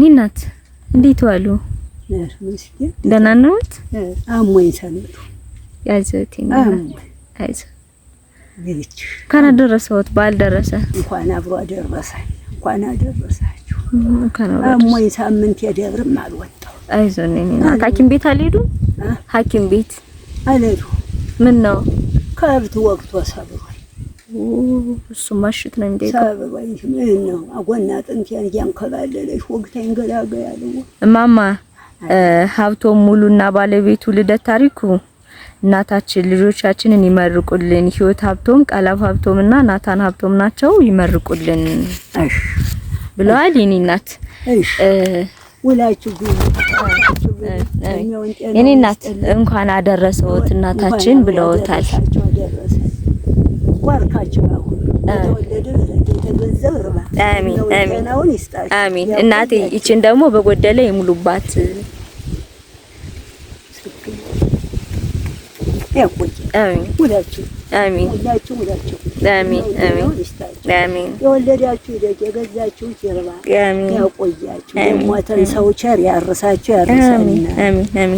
እናት እንዴት ዋሉ? ደህና ነዎት? አሞኝ ሰንብቶ። ያዘት አይዞህ። እንኳን አደረሰዎት። በዓል ደረሰ። እንኳን አብሮ አደረሰን። እንኳን አደረሳችሁ። አሞኝ ሳምንት የደብርም አልወጣሁ። አይዞህ የእኔ እናት። ሐኪም ቤት አልሄዱም? ሐኪም ቤት አልሄዱም። ምን ነው? ከብት ወቅቶ ሰብሯል። እሱማ እሽት ነው የሚጠይቀው። ሰብሯኝ ምን ነው አጎና አጥንቴን እያንከባለለች ወግታኝ ገላገላ ያለው። እማማ ሀብቶም ሙሉና ባለቤቱ ልደት ታሪኩ እናታችን ልጆቻችንን ይመርቁልን። ህይወት ሀብቶም፣ ቃላብ ሀብቶም እና ናታን ሀብቶም ናቸው። ይመርቁልን እሺ ብለዋል። የኔ እናት እሺ ውላችሁ የኔ እናት እንኳን አደረሰዎት እናታችን ብለውታል። አሚን አሚን። እናቴ ይችን ደግሞ በጎደለ ይሙሉባት። አሚን። የወለዳችሁ ይደግ፣ የገዛችሁት ይርባ፣ ያቆያችሁ። የሞተን ሰው ቸር ያርሳችሁ ያርሳልና። አሚን አሚን።